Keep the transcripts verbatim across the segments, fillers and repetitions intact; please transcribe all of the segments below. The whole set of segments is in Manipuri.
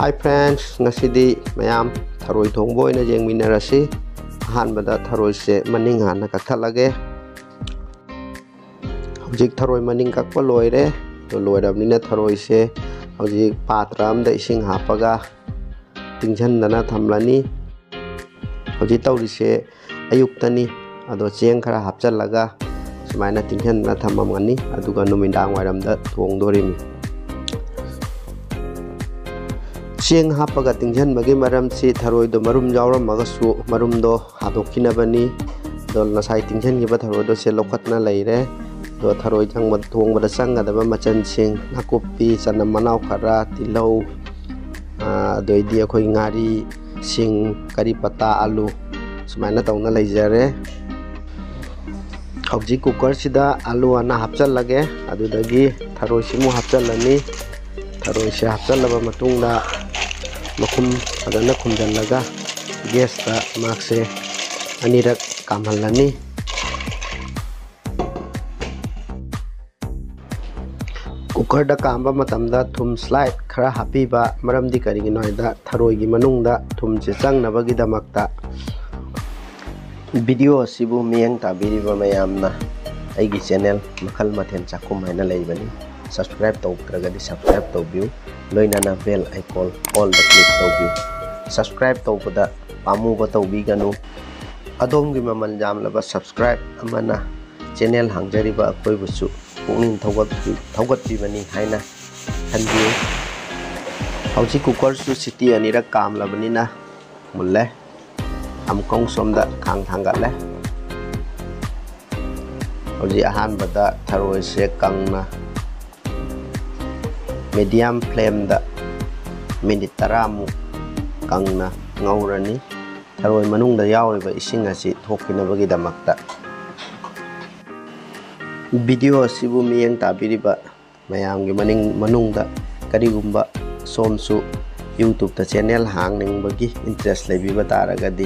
Hi friends, ꯉꯁꯤꯗꯤ ꯃꯌꯥꯝ ꯊꯔꯣꯏ ꯊꯣꯡꯕ ꯑꯣꯏꯅ ꯌꯦꯡꯃꯤꯟꯅꯔꯁꯤ꯫ ꯑꯍꯥꯟꯕꯗ ꯊꯔꯣꯏꯁꯦ ꯃꯅꯤꯡ ꯍꯥꯟꯅ ꯀꯛꯊꯠꯂꯒꯦ꯫ ꯍꯧꯖꯤꯛ ꯊꯔꯣꯏ ꯃꯅꯤꯡ ꯀꯛꯄ ꯂꯣꯏꯔꯦ꯫ ꯑꯗꯨ ꯂꯣꯏꯔꯕꯅꯤꯅ ꯊꯔꯣꯏꯁꯦ ꯍꯧꯖꯤꯛ ꯄꯥꯇ꯭ꯔ ꯑꯃꯗ ꯏꯁꯤꯡ ꯍꯥꯞꯄꯒ ꯇꯤꯡꯁꯤꯟꯗꯅ ꯊꯝꯂꯅꯤ꯫ ꯍꯧꯖꯤꯛ ꯇꯧꯔꯤꯁꯦ ꯑꯌꯨꯛꯇꯅꯤ꯫ ꯑꯗꯣ ꯆꯦꯡ ꯈꯔ ꯍꯥꯞꯆꯤꯜꯂꯒ ꯁꯨꯃꯥꯏꯅ ꯇꯤꯡꯁꯤꯟꯗꯅ ꯊꯝꯃꯝꯒꯅꯤ꯫ ꯑꯗꯨꯒ ꯅꯨꯃꯤꯗꯥꯡ ꯋꯥꯏꯔꯝꯗ ꯊꯣꯡꯗꯣꯔꯤꯃꯤ꯫ ꯆꯦꯡ ꯍꯥꯞꯄꯒ ꯇꯤꯡꯁꯤꯟꯕꯒꯤ ꯃꯔꯝꯁꯤ ꯊꯔꯣꯏꯗꯣ ꯃꯔꯨꯝ ꯌꯥꯎꯔꯝꯃꯒꯁꯨ ꯃꯔꯨꯝꯗꯣ ꯍꯥꯗꯣꯛꯈꯤꯅꯕꯅꯤ꯫ ꯑꯗꯣ ꯉꯁꯥꯏ ꯇꯤꯡꯁꯤꯟꯈꯤꯕ ꯊꯔꯣꯏꯗꯣ ꯁꯦ ꯂꯧꯈꯠꯇꯅ ꯂꯩꯔꯦ꯫ ꯑꯗꯣ ꯊꯔꯣꯏ ꯊꯣꯡꯕ-, ꯊꯣꯡꯕꯗ ꯆꯪꯒꯗꯕ ꯃꯆꯜꯁꯤꯡ: ꯅꯥꯀꯨꯞꯄꯤ, ꯆꯅꯝ ꯃꯅꯥꯎ ꯈꯔ, ꯇꯤꯜꯍꯧ, ꯑꯥ, ꯑꯗꯩꯗꯤ ꯑꯩꯈꯣꯏ ꯉꯥꯔꯤ, ꯁꯤꯡ, ꯀꯔꯤ ꯄꯇꯥ, ꯑꯂꯨ ꯁꯨꯃꯥꯏꯅ ꯇꯧꯅ ꯂꯩꯖꯔꯦ꯫ ꯍꯧꯖꯤꯛ cookerꯁꯤꯗ ꯑꯂꯨ ꯍꯥꯟꯅ ꯍꯥꯞꯆꯜꯂꯒꯦ, ꯑꯗꯨꯗꯒꯤ ꯊꯔꯣꯏꯁꯤꯃꯨꯛ ꯍꯥꯞꯆꯜꯂꯅꯤ꯫ ꯊꯔꯣꯏꯁꯦ ꯍꯥꯞꯆꯜꯂꯕ ꯃꯇꯨꯡꯗ ꯃꯈꯨꯝ ꯐꯖꯅ ꯈꯨꯝꯖꯤꯜꯂꯒ gasꯇ ꯃꯍꯥꯛꯁꯦ ꯑꯅꯤꯔꯛ ꯀꯥꯝꯍꯜꯂꯅꯤ꯫ Cookerꯗ ꯀꯥꯝꯕ ꯃꯇꯝꯗ ꯊꯨꯝ slight ꯈꯔ ꯍꯥꯞꯄꯤꯕ ꯃꯔꯝꯗꯤ ꯀꯔꯤꯒꯤꯅꯣ ꯍꯥꯏꯗ ꯊꯔꯣꯏꯒꯤ ꯃꯅꯨꯡꯗ ꯊꯨꯝꯁꯦ ꯆꯪꯅꯕꯒꯤꯗꯃꯛꯇ꯫ Video ꯑꯁꯤꯕꯨ ꯃꯤꯠꯌꯦꯡ ꯇꯥꯕꯤꯔꯤꯕ ꯃꯌꯥꯝꯅ ꯑꯩꯒꯤ channel ꯃꯈꯜ ꯃꯊꯦꯜ ꯆꯥꯛꯈꯨꯝ ꯍꯥꯏꯅ ꯂꯩꯕꯅꯤ꯫ Subscribe ꯇꯧꯗ꯭ꯔꯒꯗꯤ subscribe ꯇꯧꯕꯤꯌꯨ, ꯂꯣꯏꯅꯅ bell icon allꯗ click ꯇꯧꯕꯤꯌꯨ꯫ Subscribe ꯇꯧꯕꯗ ꯄꯥꯝꯃꯨꯕ ꯇꯧꯕꯤꯒꯅꯨ꯫ ꯑꯗꯣꯝꯒꯤ ꯃꯃꯜ ꯌꯥꯝꯂꯕ subscribe ꯑꯃꯅ channel ꯍꯥꯡꯖꯔꯤꯕ ꯑꯩꯈꯣꯏꯕꯨꯁꯨ ꯄꯨꯛꯅꯤꯡ ꯊꯧꯒꯠꯄꯤ-, ꯊꯧꯒꯠꯄꯤꯕꯅꯤ ꯍꯥꯏꯅ ꯈꯟꯕꯤꯌꯨ꯫ ꯍꯧꯖꯤꯛ cookerꯁꯨ ꯁꯤꯇꯤ ꯑꯅꯤꯔꯛ ꯀꯥꯝꯂꯕꯅꯤꯅ ꯃꯨꯜꯂꯦ꯫ ꯑꯃꯨꯛꯀ ꯑꯃꯨꯛ ꯁꯣꯝꯗ ꯈꯥꯡ ꯊꯥꯡꯒꯠꯂꯦ꯫ ꯍꯧꯖꯤꯛ ꯑꯍꯥꯟꯕꯗ ꯊꯔꯣꯏꯁꯦ ꯀꯪꯅ medium flameꯗ minute ꯇꯔꯥꯃꯨꯛ ꯀꯪꯅ ꯉꯧꯔꯅꯤ꯫ ꯊꯔꯣꯏ ꯃꯅꯨꯡꯗ ꯌꯥꯎꯔꯤꯕ ꯏꯁꯤꯡ ꯑꯁꯤ ꯊꯣꯛꯈꯤꯅꯕꯒꯤꯗꯃꯛꯇ꯫ Video ꯑꯁꯤꯕꯨ ꯃꯤꯠꯌꯦꯡ ꯇꯥꯕꯤꯔꯤꯕ ꯃꯌꯥꯝꯒꯤ ꯃꯅꯤꯡ, ꯃꯅꯨꯡꯗ ꯀꯔꯤꯒꯨꯝꯕ ꯁꯣꯝꯁꯨ YouTubeꯇ channel ꯍꯥꯡꯅꯤꯡꯕꯒꯤ interest ꯂꯩꯕꯤꯕ ꯇꯥꯔꯒꯗꯤ,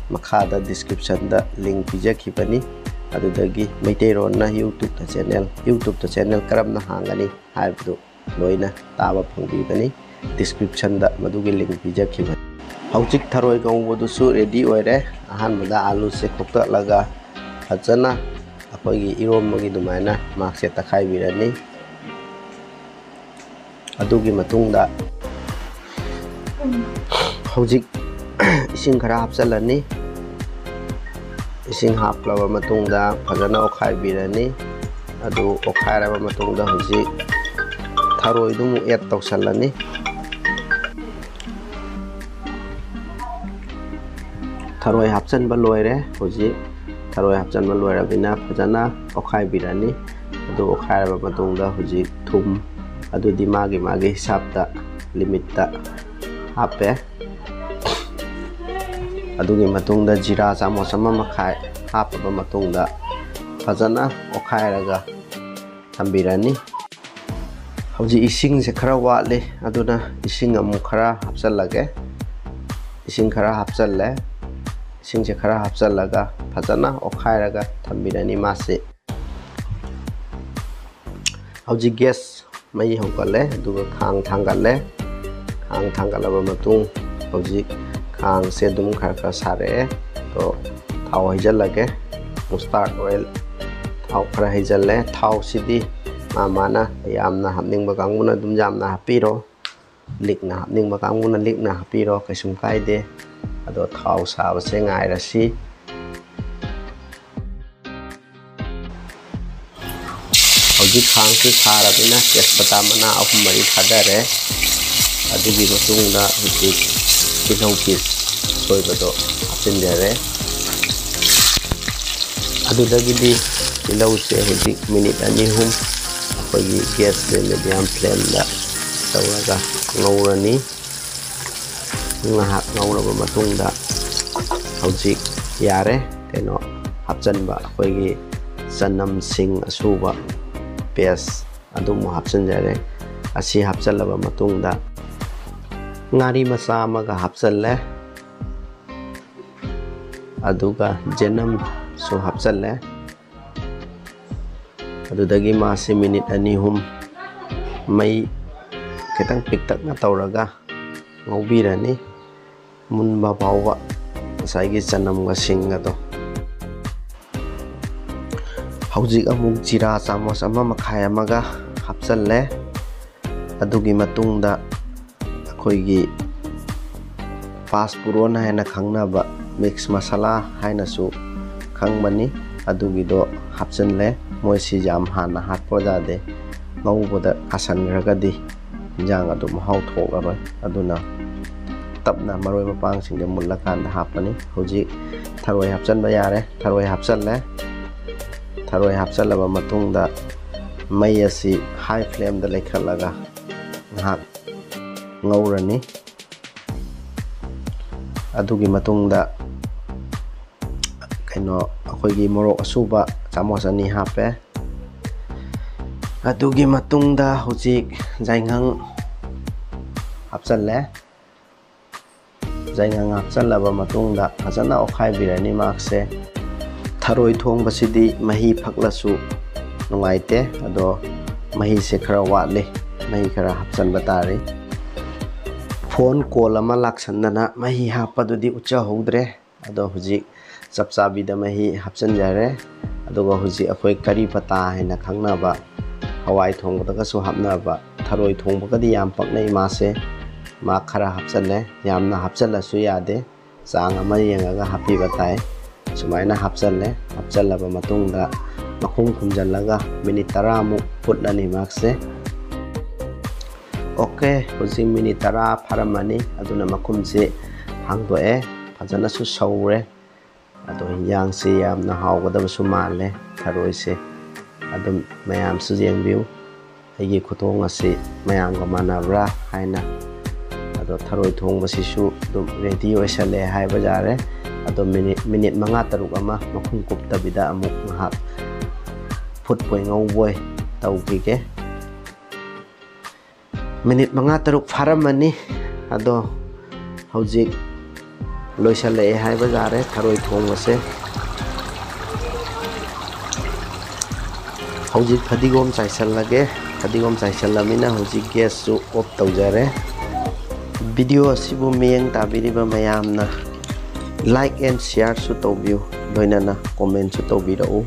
ꯃꯈꯥꯗ descriptionꯗ link ꯄꯤꯖꯈꯤꯕꯅꯤ꯫ ꯑꯗꯨꯗꯒꯤ ꯃꯩꯇꯩꯔꯣꯟꯅ YouTubeꯇ channel, YouTubeꯇ channel ꯀꯔꯝꯅ ꯍꯥꯡꯒꯅꯤ ꯍꯥꯏꯕꯗꯨ ꯂꯣꯏꯅ ꯇꯥꯕ ꯐꯪꯕꯤꯒꯅꯤ꯫ ꯗꯤꯁꯀ꯭ꯔꯤꯞꯁꯟꯗ ꯃꯗꯨꯒꯤ ꯂꯤꯡ ꯄꯤꯖꯈꯤꯕꯅꯤ꯫ ꯍꯧꯖꯤꯛ ꯊꯔꯣꯏ ꯉꯧꯕꯗꯨꯁꯨ ꯔꯦꯗꯤ ꯑꯣꯏꯔꯦ꯫ ꯑꯍꯥꯟꯕꯗ ꯑꯥꯂꯨꯁꯦ ꯈꯣꯛꯇꯠꯂꯒ ꯐꯖꯅ ꯑꯩꯈꯣꯏꯒꯤ ꯏꯔꯣꯝꯕꯒꯤ ꯑꯗꯨꯃꯥꯏꯅ ꯃꯍꯥꯛꯁꯦ ꯇꯛꯈꯥꯏꯕꯤꯔꯅꯤ꯫ ꯑꯗꯨꯒꯤ ꯃꯇꯨꯡꯗ ꯍꯧꯖꯤꯛ ꯏꯁꯤꯡ ꯈꯔ ꯍꯥꯞꯆꯤꯜꯂꯅꯤ꯫ ꯏꯁꯤꯡ ꯍꯥꯞꯂꯕ ꯃꯇꯨꯡꯗ ꯐꯖꯅ ꯑꯣꯠꯈꯥꯏꯕꯤꯔꯅꯤ꯫ ꯑꯗꯨ ꯑꯣꯠꯈꯥꯏꯔꯕ ꯃꯇꯨꯡꯗ ꯍꯧꯖꯤꯛ ꯊꯔꯣꯏꯗꯨ ꯑꯃꯨꯛ ꯑꯦꯗ ꯇꯧꯁꯜꯂꯅꯤ꯫ ꯊꯔꯣꯏ ꯍꯥꯞꯆꯤꯟꯕ ꯂꯣꯏꯔꯦ꯫ ꯍꯧꯖꯤꯛ ꯊꯔꯣꯏ ꯍꯥꯞꯆꯤꯟꯕ ꯂꯣꯏꯔꯕꯅꯤꯅ ꯐꯖꯅ ꯑꯣꯠꯈꯥꯏꯕꯤꯔꯅꯤ꯫ ꯑꯗꯨ ꯑꯣꯠꯈꯥꯏꯔꯕ ꯃꯇꯨꯡꯗ ꯍꯧꯖꯤꯛ ꯊꯨꯝ ꯑꯗꯨꯗꯤ ꯃꯥꯒꯤ ꯃꯥꯒꯤ ꯍꯤꯁꯥꯞꯇ, ꯂꯤꯃꯤꯠꯇ ꯍꯥꯞꯄꯦ꯫ ꯑꯗꯨꯒꯤ ꯃꯇꯨꯡꯗ ꯖꯤꯔꯥ ꯆꯥꯃꯁ ꯑꯃ ꯃꯈꯥꯏ ꯍꯥꯞꯄꯕ ꯃꯇꯨꯡꯗ ꯐꯖꯅ ꯑꯣꯠꯈꯥꯏꯔꯒ ꯊꯝꯕꯤꯔꯅꯤ꯫ ꯍꯧꯖꯤꯛ ꯏꯁꯤꯡꯁꯦ ꯈꯔ ꯋꯥꯠꯂꯤ, ꯑꯗꯨꯅ ꯏꯁꯤꯡ ꯑꯃꯨꯛ ꯈꯔ ꯍꯥꯞꯆꯤꯜꯂꯒꯦ꯫ ꯏꯁꯤꯡ ꯈꯔ ꯍꯥꯞꯆꯤꯜꯂꯦ꯫ ꯏꯁꯤꯡꯁꯦ ꯈꯔ ꯍꯥꯞꯆꯤꯜꯂꯒ ꯐꯖꯅ ꯑꯣꯠꯈꯥꯏꯔꯒ ꯊꯝꯕꯤꯔꯅꯤ ꯃꯥꯁꯤ꯫ ꯍꯧꯖꯤꯛ ꯒ꯭ꯌꯥꯁ ꯃꯩ ꯍꯧꯒꯠꯂꯦ, ꯑꯗꯨꯒ ꯈꯥꯡ ꯊꯥꯡꯒꯠꯂꯦ꯫ ꯈꯥꯡ ꯊꯥꯡꯒꯠꯂꯕ ꯃꯇꯨꯡ ꯍꯧꯖꯤꯛ ꯈꯥꯡꯁꯦ ꯑꯗꯨꯝ ꯈꯔ ꯈꯔ ꯁꯥꯔꯛꯑꯦ꯫ ꯑꯗꯣ ꯊꯥꯎ ꯍꯩꯖꯤꯜꯂꯒꯦ꯫ ꯃꯁꯇꯥꯔꯗ ꯑꯣꯏꯜ ꯊꯥꯎ ꯈꯔ ꯍꯩꯖꯤꯜꯂꯦ꯫ ꯊꯥꯎꯁꯤꯗꯤ ꯃꯥ ꯃꯥꯅ ꯌꯥꯝꯅ ꯍꯥꯞꯅꯤꯡꯕ ꯀꯥꯡꯕꯨꯅ ꯑꯗꯨꯝ ꯌꯥꯝꯅ ꯍꯥꯞꯄꯤꯔꯣ, ꯂꯤꯛꯅ ꯍꯥꯞꯅꯤꯡꯕ ꯀꯥꯡꯕꯨꯅ ꯂꯤꯛꯅ ꯍꯥꯞꯄꯤꯔꯣ, ꯀꯩꯁꯨꯝ ꯀꯥꯏꯗꯦ꯫ ꯑꯗꯣ ꯊꯥꯎ ꯁꯥꯕꯁꯦ ꯉꯥꯏꯔꯁꯤ꯫ ꯍꯧꯖꯤꯛ ꯈꯥꯡꯁꯤ ꯁꯥꯔꯕꯅꯤꯅ ꯇꯦꯖꯄꯇꯥ ꯃꯅꯥ ꯑꯍꯨꯝ ꯃꯔꯤ ꯊꯥꯗꯔꯦ꯫ ꯑꯗꯨꯒꯤ ꯃꯇꯨꯡꯗ ꯍꯧꯖꯤꯛ ꯇꯤꯜꯍꯧ ꯄꯤꯁ ꯁꯣꯏꯕꯗꯣ ꯍꯥꯞꯆꯤꯟꯖꯔꯦ꯫ ꯑꯗꯨꯗꯒꯤꯗꯤ ꯇꯤꯜꯍꯧꯁꯦ ꯍꯧꯖꯤꯛ ꯃꯤꯅꯤꯠ ꯑꯅꯤ ꯑꯍꯨꯝ ꯑꯩꯈꯣꯏꯒꯤ ꯒ꯭ꯌꯥꯁꯁꯦ ꯃꯦꯗꯤꯌꯝ ꯐ꯭ꯂꯦꯝꯗ ꯇꯧꯔꯒ ꯉꯧꯔꯅꯤ꯫ ꯉꯥꯏꯍꯥꯛ ꯉꯧꯔꯕ ꯃꯇꯨꯡꯗ ꯍꯧꯖꯤꯛ ꯌꯥꯔꯦ ꯀꯩꯅꯣ ꯍꯥꯞꯆꯟꯕ, ꯑꯩꯈꯣꯏꯒꯤ ꯆꯅꯝꯁꯤꯡ ꯑꯁꯨꯕ ꯄꯦꯁ ꯑꯗꯨꯃꯨꯛ ꯍꯥꯞꯆꯤꯟꯖꯔꯦ꯫ ꯑꯁꯤ ꯍꯥꯞꯆꯜꯂꯕ ꯃꯇꯨꯡꯗ ꯉꯥꯔꯤ ꯃꯆꯥ ꯑꯃꯒ ꯍꯥꯞꯆꯜꯂꯦ, ꯑꯗꯨꯒ ꯆꯅꯝꯁꯨ ꯍꯥꯞꯆꯜꯂꯦ꯫ ꯑꯗꯨꯗꯒꯤ ꯃꯥꯁꯤ ꯃꯤꯅꯤꯠ ꯑꯅꯤ ꯑꯍꯨꯝ ꯃꯩ ꯈꯤꯇꯪ ꯄꯤꯛꯇꯛꯅ ꯇꯧꯔꯒ ꯉꯧꯕꯤꯔꯅꯤ, ꯃꯨꯟꯕ ꯐꯥꯎꯕ ꯉꯁꯥꯏꯒꯤ ꯆꯅꯝꯒ ꯁꯤꯡꯒꯗꯣ꯫ ꯍꯧꯖꯤꯛ ꯑꯃꯨꯛ ꯖꯤꯔꯥ ꯆꯥꯃꯁ ꯑꯃ ꯃꯈꯥꯏ ꯑꯃꯒ ꯍꯥꯞꯆꯜꯂꯦ꯫ ꯑꯗꯨꯒꯤ ꯃꯇꯨꯡꯗ ꯑꯩꯈꯣꯏꯒꯤ ꯄꯥꯁꯄꯨꯔꯣꯟ ꯍꯥꯏꯅ ꯈꯪꯅꯕ, ꯃꯤꯛꯁ ꯃꯁꯥꯂꯥ ꯍꯥꯏꯅꯁꯨ ꯈꯪꯕꯅꯤ, ꯑꯗꯨꯒꯤꯗꯣ ꯍꯥꯞꯆꯤꯜꯂꯦ꯫ ꯃꯣꯏꯁꯤ ꯌꯥꯝ ꯍꯥꯟꯅ ꯍꯥꯞꯄ ꯌꯥꯗꯦ, ꯉꯧꯕꯗ ꯀꯥꯁꯟꯈ꯭ꯔꯒꯗꯤ ꯏꯟꯖꯥꯡ ꯑꯗꯨ ꯃꯍꯥꯎ ꯊꯣꯛꯂꯔꯣꯏ꯫ ꯑꯗꯨꯅ ꯇꯞꯅ ꯃꯔꯣꯏ ꯃꯄꯥꯡꯁꯤꯡꯗꯣ ꯃꯨꯜꯂꯀꯥꯟꯗ ꯍꯥꯞꯄꯅꯤ꯫ ꯍꯧꯖꯤꯛ ꯊꯔꯣꯏ ꯍꯥꯞꯆꯤꯟꯕ ꯌꯥꯔꯦ꯫ ꯊꯔꯣꯏ ꯍꯥꯞꯆꯤꯜꯂꯦ꯫ ꯊꯔꯣꯏ ꯍꯥꯞꯆꯤꯜꯂꯕ ꯃꯇꯨꯡꯗ ꯃꯩ ꯑꯁꯤ ꯍꯥꯏ ꯐ꯭ꯂꯦꯝꯗ ꯂꯩꯈꯠꯂꯒ ꯉꯥꯏꯍꯥꯛ ꯉꯧꯔꯅꯤ꯫ ꯑꯗꯨꯒꯤ ꯃꯇꯨꯡꯗ ꯀꯩꯅꯣ, ꯑꯩꯈꯣꯏꯒꯤ ꯃꯣꯔꯣꯛ ꯑꯁꯨꯕ ꯆꯥꯃꯁ ꯑꯅꯤ ꯍꯥꯞꯄꯦ꯫ ꯑꯗꯨꯒꯤ ꯃꯇꯨꯡꯗ ꯍꯧꯖꯤꯛ ꯌꯥꯏꯉꯪ ꯍꯥꯞꯆꯜꯂꯦ꯫ ꯌꯥꯏꯉꯪ ꯍꯥꯞꯆꯜꯂꯕ ꯃꯇꯨꯡꯗ ꯐꯖꯅ ꯑꯣꯠꯈꯥꯏꯕꯤꯔꯅꯤ ꯃꯍꯥꯛꯁꯦ꯫ ꯊꯔꯣꯏ ꯊꯣꯡꯕꯁꯤꯗꯤ ꯃꯍꯤ ꯐꯛꯂꯁꯨ ꯅꯨꯡꯉꯥꯏꯇꯦ, ꯑꯗꯣ ꯃꯍꯤꯁꯦ ꯈꯔ ꯋꯥꯠꯂꯤ, ꯃꯍꯤ ꯈꯔ ꯍꯥꯞꯆꯟꯕ ꯇꯥꯔꯦ꯫ ꯐꯣꯟ ꯀꯣꯜ ꯑꯃ ꯂꯥꯛꯁꯟꯗꯅ ꯃꯍꯤ ꯍꯥꯞꯄꯗꯨꯗꯤ ꯎꯠꯆꯍꯧꯗ꯭ꯔꯦ꯫ ꯑꯗꯣ ꯍꯧꯖꯤꯛ ꯆꯞ ꯆꯥꯕꯤꯗ ꯃꯍꯤ ꯍꯥꯞꯆꯤꯟꯖꯔꯦ꯫ ꯑꯗꯨꯒ ꯍꯧꯖꯤꯛ ꯑꯩꯈꯣꯏ ꯀꯔꯤ ꯄꯇꯥ ꯍꯥꯏꯅ ꯈꯪꯅꯕ, ꯍꯋꯥꯏ ꯊꯣꯡꯕꯗꯒꯁꯨ ꯍꯥꯞꯅꯕ, ꯊꯔꯣꯏ ꯊꯣꯡꯕꯒꯗꯤ ꯌꯥꯝ ꯄꯛꯅꯩ ꯃꯥꯁꯦ꯫ ꯃꯥ ꯈꯔ ꯍꯥꯞꯆꯜꯂꯦ, ꯌꯥꯝꯅ ꯍꯥꯞꯆꯜꯂꯁꯨ ꯌꯥꯗꯦ, ꯆꯥꯡ ꯑꯃ ꯌꯦꯡꯉꯒ ꯍꯥꯞꯄꯤꯕ ꯇꯥꯏ꯫ ꯁꯨꯃꯥꯏꯅ ꯍꯥꯞꯆꯜꯂꯦ꯫ ꯍꯥꯞꯆꯜꯂꯕ ꯃꯇꯨꯡꯗ ꯃꯈꯨꯝ ꯈꯨꯝꯖꯤꯜꯂꯒ ꯃꯤꯅꯤꯠ ꯇꯔꯥꯃꯨꯛ ꯐꯨꯠꯂꯅꯤ ꯃꯍꯥꯛꯁꯦ꯫ ꯑꯣꯀꯦ, ꯍꯧꯖꯤꯛ ꯃꯤꯅꯤꯠ ꯇꯔꯥ ꯐꯥꯔꯝꯃꯅꯤ꯫ ꯑꯗꯨꯅ ꯃꯈꯨꯝꯁꯤ ꯍꯥꯡꯗꯣꯛꯑꯦ꯫ ꯐꯖꯅꯁꯨ ꯁꯧꯔꯦ꯫ ꯑꯗꯣ ꯍꯤꯟꯖꯥꯡꯁꯤ ꯌꯥꯝꯅ ꯍꯥꯎꯒꯗꯕꯁꯨ ꯃꯥꯜꯂꯦ, ꯊꯔꯣꯏꯁꯦ꯫ ꯑꯗꯨꯝ ꯃꯌꯥꯝꯁꯨ ꯌꯦꯡꯕꯤꯌꯨ꯫ ꯑꯩꯒꯤ ꯈꯨꯊꯣꯡ ꯑꯁꯤ ꯃꯌꯥꯝꯒ ꯃꯥꯟꯅꯕ꯭ꯔꯥ ꯍꯥꯏꯅ꯫ ꯑꯗꯣ ꯊꯔꯣꯏ ꯊꯣꯡꯕꯁꯤꯁꯨ ꯑꯗꯨꯝ ꯔꯦꯗꯤ ꯑꯣꯏꯁꯜꯂꯦ ꯍꯥꯏꯕ ꯌꯥꯔꯦ꯫ ꯑꯗꯣ ꯃꯤꯅꯤꯠ, ꯃꯤꯅꯤꯠ ꯃꯉꯥ ꯇꯔꯨꯛ ꯑꯃ ꯃꯈꯨꯝ ꯀꯨꯞꯇꯕꯤꯗ ꯑꯃꯨꯛ ꯉꯥꯏꯍꯥꯛ ꯐꯨꯠꯄꯣꯏ ꯉꯧꯕꯣꯏ ꯇꯧꯈꯤꯒꯦ꯫ ꯃꯤꯅꯤꯠ ꯃꯉꯥ ꯇꯔꯨꯛ ꯐꯥꯔꯝꯃꯅꯤ꯫ ꯑꯗꯣ ꯍꯧꯖꯤꯛ ꯂꯣꯏꯁꯜꯂꯛꯑꯦ ꯍꯥꯏꯕ ꯌꯥꯔꯦ ꯊꯔꯣꯏ ꯊꯣꯡꯕꯁꯦ꯫ ꯍꯧꯖꯤꯛ ꯐꯗꯤꯒꯣꯝ ꯆꯥꯏꯁꯜꯂꯒꯦ꯫ ꯐꯗꯤꯒꯣꯝ ꯆꯥꯏꯁꯜꯂꯃꯤꯅ ꯍꯧꯖꯤꯛ gas ꯁꯨ off ꯇꯧꯖꯔꯦ꯫ Video ꯑꯁꯤꯕꯨ ꯃꯤꯠꯌꯦꯡ ꯇꯥꯕꯤꯔꯤꯕ ꯃꯌꯥꯝꯅ like and share ꯁꯨ ꯇꯧꯕꯤꯌꯨ, ꯂꯣꯏꯅꯅ comment ꯁꯨ ꯇꯧꯕꯤꯔꯛꯎ꯫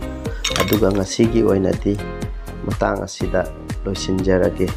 ꯑꯗꯨꯒ ꯉꯁꯤꯒꯤ ꯑꯣꯏꯅꯗꯤ ꯃꯇꯥꯡ ꯑꯁꯤꯗ ꯂꯣꯏꯁꯤꯟꯖꯔꯒꯦ꯫